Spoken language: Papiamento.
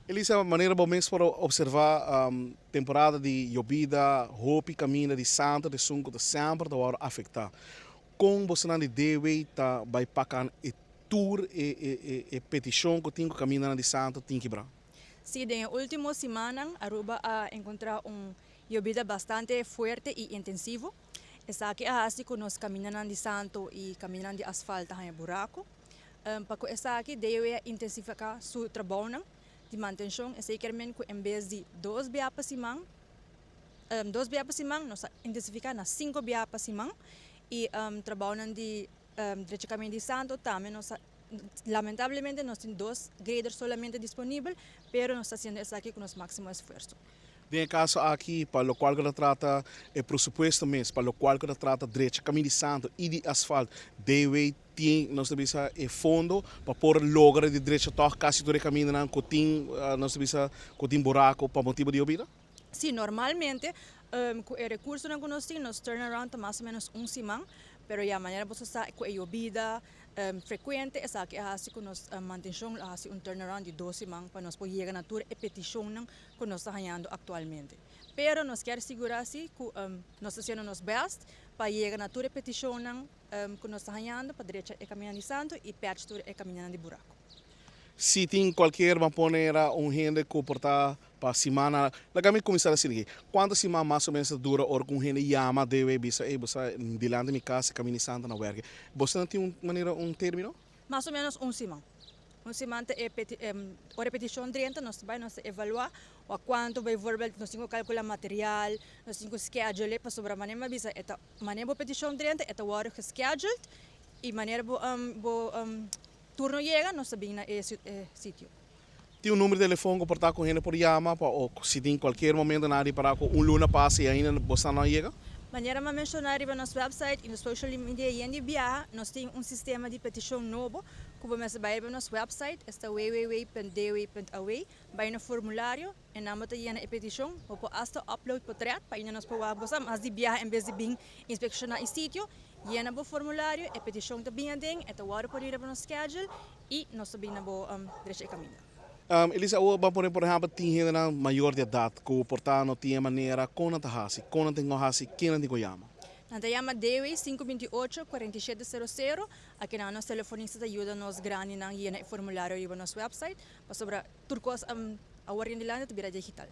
Elisa, manera bo mes por observa, temporada di yobida, hopi caminda di santo ta esun cu ta semper ta worde afecta. Con bosonan di DW ta bay pak aan e tur e peticion cu tin cu camindanan di santo tin kibra? Si, den e ultimo simannan Aruba a encontra un yobida bastante fuerte y intensivo. Esaki a haci cu nos camindanan di santo y camindanan di asfalt ta haña buraco. Pa cu esaki DW a intensifica su trabounan di mantencion. Esey kier men cu en bes di dos bia pa siman, dos bia pa siman nos a intensifica na cinco bia pa siman y trabounan di drecha caminda di santo tambe nos a, lamentablemente nos tin dos grader solamente disponibel, pero nos ta haciendo esaki cu nos maximo esfuerzo. Den e kaso aki, pa lokual ku ta trata e presupuesto mes, pa lokual ku ta trata drecha kaminda di santo i di asfalt, DW tin, nos ta bisa, e fondo pa por logra di drecha tòg kasi tur e kamindanan ku tin, nos ta bisa, ku tin buraku pa motibu di yobida? Sí, normalmente ku e rekursonan ku nos tin, nos turnaround ta mas o ménos un siman, pero ya manera boso sa ku e yobida frekuente esaki a hasi ku nos mantenshon lo hasi un turnaround di dos siman pa nos por yega na tur e petishonnan ku nos ta hañando aktualmente. Pero nos kier sigurá si ku nos ta hasiendo nos bèst pa yega na tur e petishonnan ku nos ta hañando pa drecha e kamindanan di santu i pèch tur e kamindanan di buraku. Si tin kualkier ban pone era un hende ku por ta pa simana, laga mi kuminsá ta sinti aki, kuantu siman mas o ménos ta dura ora ku un hende yama debe i bisa, ey bo sa dilanti mi kas e kaminda di santu na wèrke. Boso nan tin un manera un término? Mas o ménos un siman. Un siman ta e peti ora e petishon drenta nos ta bai nos ta evaluá wak kuantu bijvoorbeeld nos tin ku kalkulá material, nos tin ku schedule pasobra manera mi a bisa e ta manera bo petishon drenta e ta wòrdu gescheduled i manera bo bo turno yega nos ta bin na e sitio. Tin un numero di telefon ku por ta ku hende por yama pa o si tin kualkier momento nan a ripará ku un luna pasa i ainda boso no a yega? Manera mi a menshoná riba nos website i nos social media yen di biaha, nos tin un sistema di petishon nobo ku bo mester bai riba nos website, esta www.dw.aw, bai na formulario i nan bo ta yena e petishon. Bo por asta upload potret pa ainda nos por wak bo sa mas di biaha en bes di bin inspekshoná e sitio. Yena bo formulario, e petishon ta bin aden, e ta wòrdu pone riba nos schedule i nos ta bin na bo drecha e kaminda. Elisa, awor ban pone por ehèmpel tin hendenan mayor di edat ku por ta no tin e manera kon nan ta hasi, kon nan tin ku hasi, ken nan tin ku yama? Nan ta yama Dewey 528 47 00, akinan nos telefonista ta yuda nos grandinan yena e formulario riba nos website pasobra tur kos awor en adelante ta bira digital.